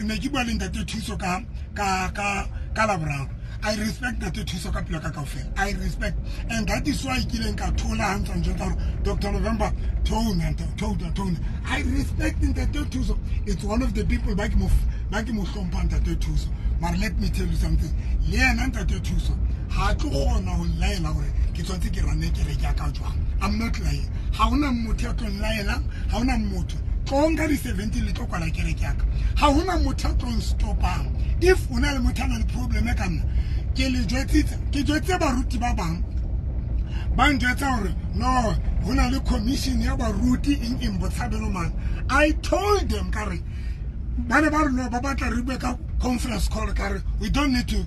Ne ke bua le Ntate Thuso ka Laboraro. I respect Ntate Thuso ka pelo ka kaofela. I respect, and that is why ke ileng ka thola ha ntse njwetsa hore Dr November tone tone tone. I respect Ntate Thuso. It's one of the people ba ke mo hlomphang, Ntate Thuso. Mara let me tell you something, le yena Ntate Thuso ha tlo kgona ho nlaela hore ke tshwanetse ke rane kereke ya ka jwang. I'm not lying. Ha hona motho ya tlo nlaelang, ha hona motho. Tlong ka di-17 le tlo kwala kereke ya ka. Ha hona motho ya tlo nstopang. If o na le motho a na le problem ka nna, ke le jwetsitse, ke jwetse baruti ba bang ba njwetsa hore no, ho na le commission ya baruti eng eng Botshabelo man. I told them, ka re ba ne ba re no, ba batla re bue ka conference call. Ka re we don't need to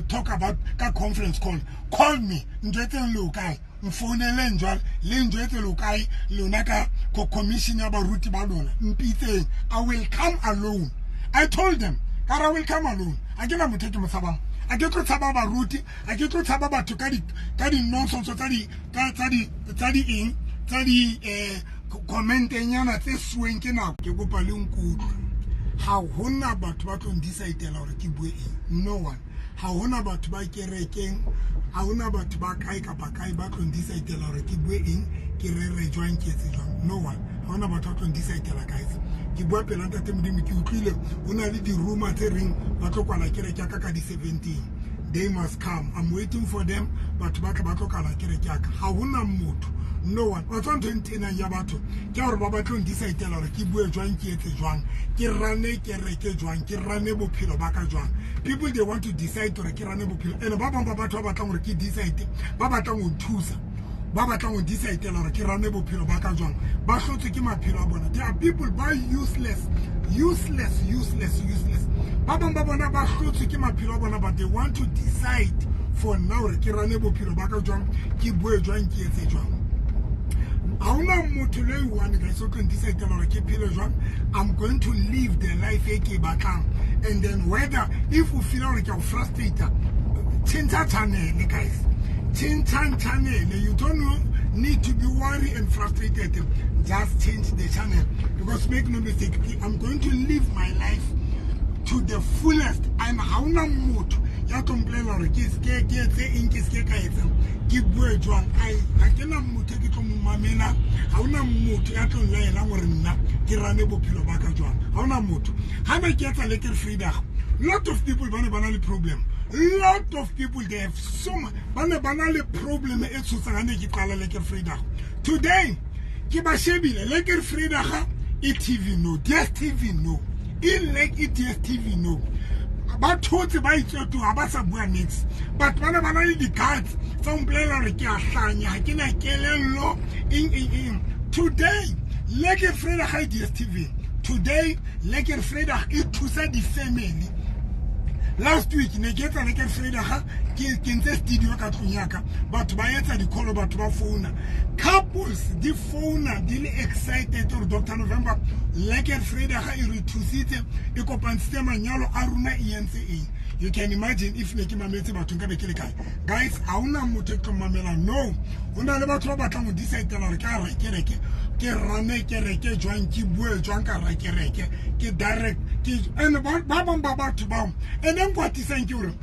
talk about ka conference call. Call me, njwetseng le o kae, mfouneleng jwale le njwetse le o kae lona ka commission ya baruti ba lona. Mpitseng, I will come alone. I told them, ka re I will come alone. A ke na motho e ke mo tshabang. A ke tlo tshaba baruti, a ke tlo tshaba batho ka di-nonsense tsa di eng, tsa di commenteng tse suweng ke nako. Ke kopa le nkutlwe, ha hona batho ba tlo ndecide-ela hore ke bue eng. No one. Ha hona batho ba kerekeng, ha hona batho ba kae kapa kae ba tlo ndecide-ela hore ke bue eng, ke rere jwang, ke etse jwang. No one. Ha hona batho ba tlo ndecide-ela, guys. Ke bua pela Ntate Modimo. Ke utlwile ho na le di-rumor tse reng ba tlo kwala kereke ya ka ka di-17. They must come. I'm waiting for them. Batho ba tla ba tlo kwala kereke ya ka. Ha hona motho, no one. Wa tswa ntho e ntenang ya batho ke gore ba batlo ndecide-ela gore ke bue jwang, ke etse jwang, ke rane kereke jwang, ke rane bophelo ba ka jwang. People, they want to decide gore ke rane bophelo, and ba bangwe ba batho ba batlang gore ke decide, ba batlang go nthusa, ba batlang go decide-ela gore ke rane bophelo ba ka jwang, ba hlotswe ke maphelo a bona. There are people ba useless, useless, useless, useless. Ba bangwe ba bona ba hlotswe ke maphelo a bona, but they want to decide for now gore ke rane bophelo ba ka jwang, ke bue jwang, ke etse jwang. Ha hona motho le one, guys, o tlo ndecide gore ke phele jwang. I'm going to live the life e ke e batlang, and then whether if o feel gore ke a go frustrate, tjhentjha channel, guys. Tjhentjhang channel. You don't need to be worried and frustrated. Just change the channel, because make no mistake, I'm going to live my life to the fullest, and ha hona motho ya tlo mpolelela gore ke ske ke etse eng, ke ske ka etsang, ke bue jwang. Ai, ha ke na motho e ke tlo mo mamela. Ha hona motho ya tlo nlaelang gore nna ke rane bophelo ba ka jwang. Ha hona motho. Ha ne ke etsa Lekker Vrydag, lot of people ba ne ba na le problem. Lot of people, they have so much, ba ne ba na le problem e tshosang ha ne ke qala Lekker Vrydag. Today ke ba shebile, Lekker Vrydag e TV no, DStv no, e like e DStv no, ba thotse, ba itswetoga, ba sa bua nix. Batho ba ne ba na le di-guts tsa ho mpolelela gore ke a hlanya, ga ke na kelello, eng eng eng. Today Lekker Vrydag ga e DStv. Today Lekker Vrydag e thusa di-family. Last week ne ke etsa Lekker Vrydag, ke ntse studio ka tlung ya ka, batho ba etsa di-call, batho ba founa, couples di founa di le excited gore Dr November, Lekker Vrydag e re thusitse, e kopantshitse manyalo a rona, e entse eng. You can imagine, if ne ke mametse batho, nka be ke le kae? Guys, ha hona motho e tlo mamelang. No, ho na le batho ba batlang ho decide-ela gore ke a ra kereke, ke rane kereke jwang, ke bue jwang ka ra kereke, ke direct ke. And ba bang ba batho bao ene nkwatisang ke gore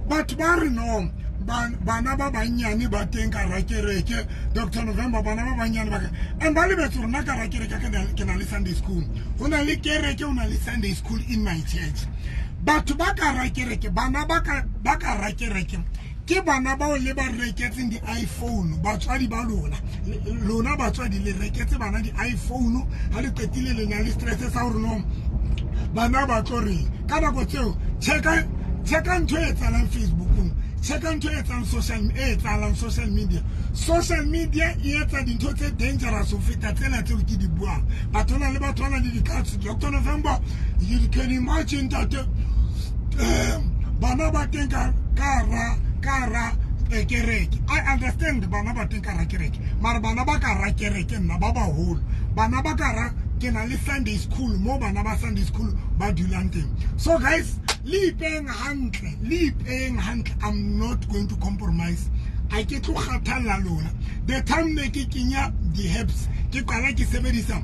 batho ba re no, bana ba bannyane ba teng ka ra kereke, Dr November, bana ba bannyane ba ka, and ba lebetse gore nna ka ra kereke ke na le Sunday school. Ho na le kereke, ho na le Sunday school in my church. Batho ba ka ra kereke, bana ba ka ra kereke ke bana bao le ba reketseng di-iPhone. Batswadi ba lona, lona batswadi le reketse bana di-iPhone. Ha le qetile, le na le stress sa gore no, bana ba tlo reng ka nako tseo. Checka, checka ntho e etsahalang Facebookong, checka ntho e etsang social, e etsahalang social media. Social media e etsa dintho tse dangerous ho feta tsena tseo ke di buang. Batho na le batho ba na le di-cards. Dr November, you can imagine that bana ba teng ka ra kereke. I understand bana ba teng ka ra kereke, mara bana ba ka ra kereke nna ba baholo, bana ba ka ra, ke na le Sunday school mo bana ba Sunday school ba dulang teng. So guys, le ipeng hantle, le ipeng hantle. I'm not going to compromise. A ke tlo kgathalla lona. The time ne ke kenya di-herbs, ke qala ke sebedisa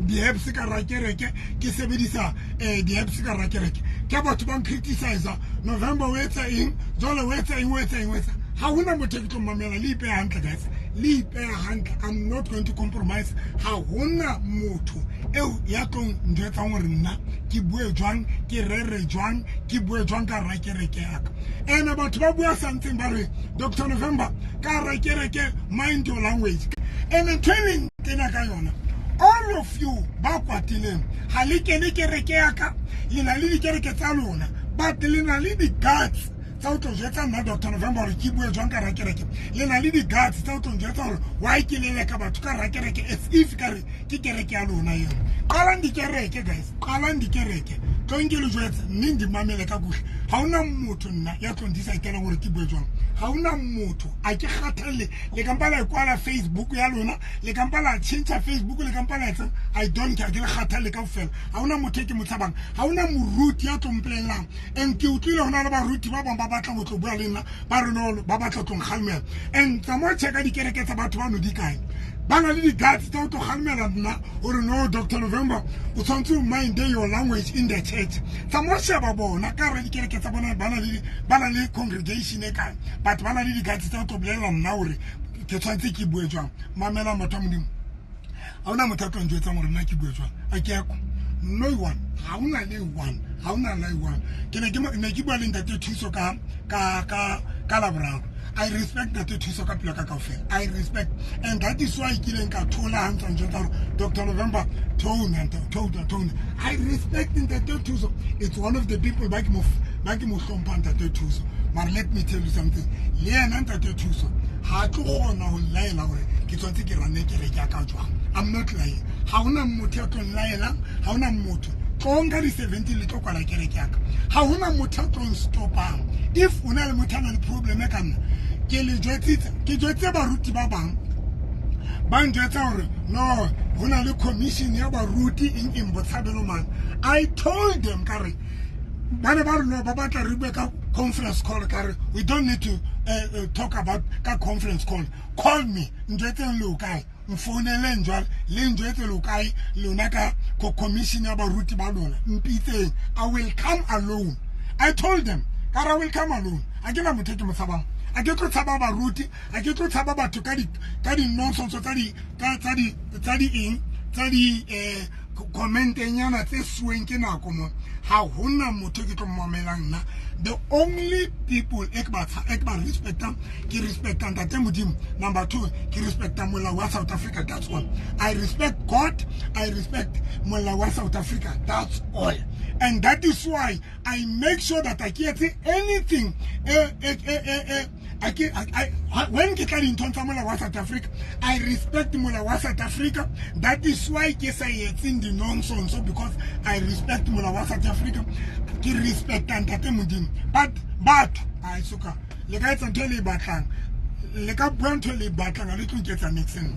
di-herbs ka ra kereke, ke sebedisa di-herbs ka ra kereke. Ke batho ba criticize, November o etsa eng jwale, o etsa eng, o etsa eng, o etsa. Ha hona motho e ke tlo mamela. Le ipeha hantle, guys, le ipeha hantle. I'm not going to compromise. Ha hona motho eo ya tlong njwetsang hore nna ke bue jwang, ke rere jwang, ke bue jwang ka ra kereke yaka. Ene batho ba bua santseng ba re, "Dr November, ka ra kereke, mind your language." Ene ntho e leng tena ka yona, all of you ba kwatileng, ha le kene kereke yaka. Le na le dikereke tsa lona, but le na le di-guts tsa ho tlo jwetsa nna Dr November gore ke bue jwang ka rakereke. Le na le di-guts tsa ho tlo njwetsa gore why ke leleka batho ka rakereke, as if ka re ke kereke ya lona eo. Qalang dikereke, guys, qalang dikereke. Tlong ke le jwetse, mme ndi mamele ka kuhle. Ga ona motho nna ya tlong decide-elang gore ke bue jwang. Ga ona motho. A ke kgathalle. Le kampa la kwala Facebook ya lona, le kampa la tšhentšha Facebook, le kampa la etsang, I don't care. Ke le kgathalle ka fela. Ga ona motho e ke mo tshabang. Ga ona moruti ya tlo mpolellang. And ke utlwile go na le baruti ba bangwe ba batla go tlo bua le nna, ba re no, ba batla tlo nkgalemela. And tsamao checka dikereke tsa batho bano di kae. Ba na le di-guts tsa go tlo kgalemela nna gore, "No, Dr November, o tshwanetse o mind your language in the church." Tsamao sheba bona ka re dikereke tsa bona ba na le congregation e kae, but ba na le di-guts tsa go tlo bolelela nna gore ke tshwanetse ke bue jwang. Mamela, motho wa Modimo, ga ona motho a tlo njwetsang gore nna ke bue jwang. A ke eko no one. Ga ona le one, ga ona le one. Ke ne ke bua le ntate Thuso ka Laboraro. I respect ntate Thuso ka pelo ka kaofela. I respect, and that is why kileng ka thola ha ntse njwetsa gore, "Dr November, tone tone tone." I respect ntate Thuso. It's one of the people ba ke mo hlomphang, ntate Thuso. Mara let me tell you something, le yena ntate Thuso ha tlo kgona ho nlaela gore ke tshwanetse ke rane kereke ya ka jwang. I'm not lying. Ga ona motho ya tlo nlaelang. Ga ona motho. Tlong ka di-17 le tlo kwala kereke ya ka. Ga ona motho a tlo nstopang. If o na le motho a na le probleme ka nna, ke le jwetsitse, ke jwetse baruti ba bang ba njwetsa gore no, go na le commission ya baruti eng eng Botshabelo man. I told them, ka re ba ne ba re no, ba batla re bue ka conference call. Ka re we don't need to talk about ka conference call. Call me, njwetseng le o kae, mfouneleng jwale le njwetse lo kae lona ka commission ya baruti ba lona. Mpitseng, I will come alone. I told them, ka re I will come alone. A ke na motho e ke mo tshabang. A ke tlo tshaba baruti, a ke tlo tshaba batho ka di-nonsense tsa di eng, tsa di commenteng-nyana tse suweng ke nako mo. Ga hona motho ke tlo mmamelang nna. The only people e ke ba respectang, ke respectang ntate Modimo. Number two, ke respecta molao wa South Africa. That's all. I respect God, I respect molao wa South Africa. That's all. And that is why I make sure that I ke etse anything e when ke tla dinthong tsa molao wa South Africa. I respect molao wa South Africa. That is why ke sa etseng di-nonsense, because I respect molao wa South Africa. Ke respecta ntate Modimo. But batho a soka, le ka etsa ntho e le e batlang, le ka bua ntho e le e batlang, a le tlo nketsa nix nna.